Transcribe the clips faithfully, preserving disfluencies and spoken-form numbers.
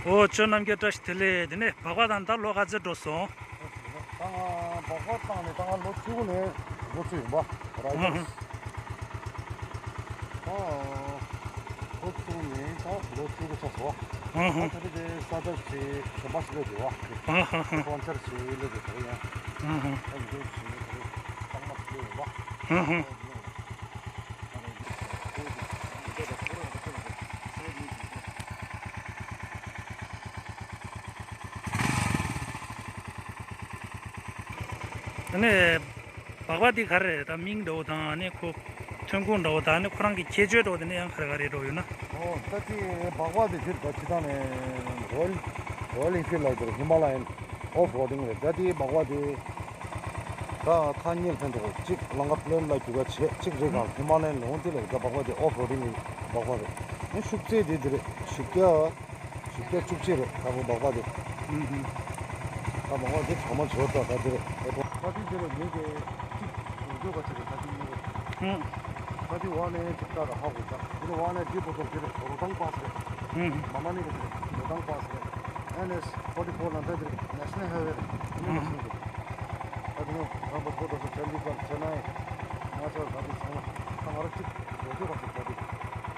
ཨོ་ཅོ་རྣམ་རྒྱལ། བཀྲ་ཤིས་བདེ་ལེགས། དེ་ནས་སྦག་སྦག་བཏང་ད་ལོ་ག་ཚོད་འགྲོ་སོང་། ད་ང་སྦག་སྦག་བཏང་ནས་ད་ང་ལོ་བཅུ་དགུ་ནས་འགོ་ཚུགས་ཡིན་པ། ར་ཨ་ཧ། ཡ། ད་འགོ་ཚུགས་ནས་ད་ལོ་བཅུ་དགུ་ཆགས་སོང་། ཨ་ཧ། ད་དེ་དེ་ས་ཆ་ཞིག་གཞན་པ་ཞིག་ལས་དེ་བ། ཨ་ཧ་ཧ། སྤོན་སར་ཞིག་ལས་དེ་དེ་ཡང་། ཨ་ཧ། ད་འདི་ཞིག་ལས་དེ་གཙང་མ་ཞིག་ལས་དེ་བ། ཨ་ཧ། ཨ་ནི་སྦག་སྦག་འདི་ག་རེ་རེད། ད་མིང་འདྲ་བོ་དང་ཨ་ནི་ཁོ་ཐོན་ཁུངས་འདྲ་བོ་དང་ཨ་ནི་ཁོ་རང་གི་ཁྱད་ཆོས་འདྲ་བོ་དེ་ནི་ཡང་ག་རེ་ག་རེ་འདྲ་བོ་ཡོད་ན། ཨོ་ད་དེ་སྦག་སྦག་དེ་དེར་ད་ཅི་ད་ནས་Royal Royal Enfield ལ་དེར་Himalayan off roading རེད། ད་དེ་སྦག་སྦག་དེ། ད་ཐག་ཉེར་ཕན་འགྲོ་གཅིག་ལམ་ཁ་པླེན་ལ་རྒྱུག་ག་བྱེད་གཅིག་རེད་གང་ཧི་མ་ལ་ཡན་ལོང་དེ་ལ་ད་སྦག་སྦག་དེ་ཨོཕ་རོ་ཌིང་གི་སྦག་སྦག་རེད། ཨེ་ཤུགས་ཚད་དེ་དེ་རེད། བཞི་བརྒྱ་བཞི་བརྒྱ་བཅུ་གཅིག་རེད་ད་སྦག་སྦག་དེ། ཧུམ་ཧུམ། ད་སྦག་སྦག་དེ་ཚང་མ་བྱོས་ད་ད་དེ་རེད། ད་དེ་དེ་རེད་ངེད་ཀྱི་གཅིག་འགྲོ་ག་ཅིག་རེད་ད་དེ་ཉེ་རེད། ཧུམ། ད་དེ་འོག་ནས་ཅིག་ལྟ་ར་ཧ་གོ་ད་དེ་ནས་འོག་ནས་དེ་པོ་ཏོ་དེ་རེད་རོ་ཏང་པ་སི་རེད། ཧུམ་ཧུམ། མ་ན་ལི་གི་དེ་རེད་རོ་ཏང་པ་སི་རེད། ཨེན་ཨེས་ཕོར་ཊི་ཕོར་ལ་འདྲ་དེ་རེད་ནེ་ཤ་ནལ་ཧའི་ཝེ་རེད་དེ་ནས་ནེ་ཤ་ནལ་དེ། ད་དེ་ནས་རང་པ་ཚོ་དང་ཆ་ལི་གར་ཆེ་ནའི་ང་ཚོ་ད་དེ་ཚང་མ་ད་ང་རང་གཅིག་འགྲོ་རྒྱུ་ག་ཚོད་ད་དེ།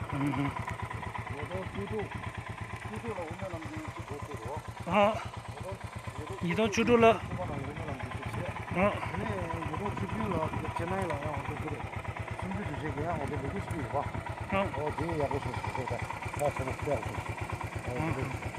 ཧུམ་ཧུམ། ཉེ་དོན་ཅུ་ཀྲུག་ཅུ་ཀྲུག་ལ་འོ་མའི་ལམ་འདི་གཅིག་འགྲོ་དགོས་རེད། ཨ། ཉེ་དོན་ཉེ་དོན་ཅུ་ཀྲུག་ལ། ཅུ་ཀྲུག་ལ་འོ་མའི་ལམ་འདི་གཅིག་བྱས། ཨ། དེ་ནས་ཉེ་དོན་ཆིབས་བསྒྱུར་ལ་ཆེ་ནའི་ལ་ཡང་འོ་དེ་དེ་རེད། སུམ་ཅུ་དུས་ཆེན་གྱི་ཡང་འོ་དེ་ལས་འགུལ་ཞིག་ཡོད་པ། ཨ། འོ་དེ་ཡག་པོ་བྱུང་སོང་ད་ད་ཆ་ན་ཡག་པོ་བྱུང་སོང་། འོ་དེ་རེད།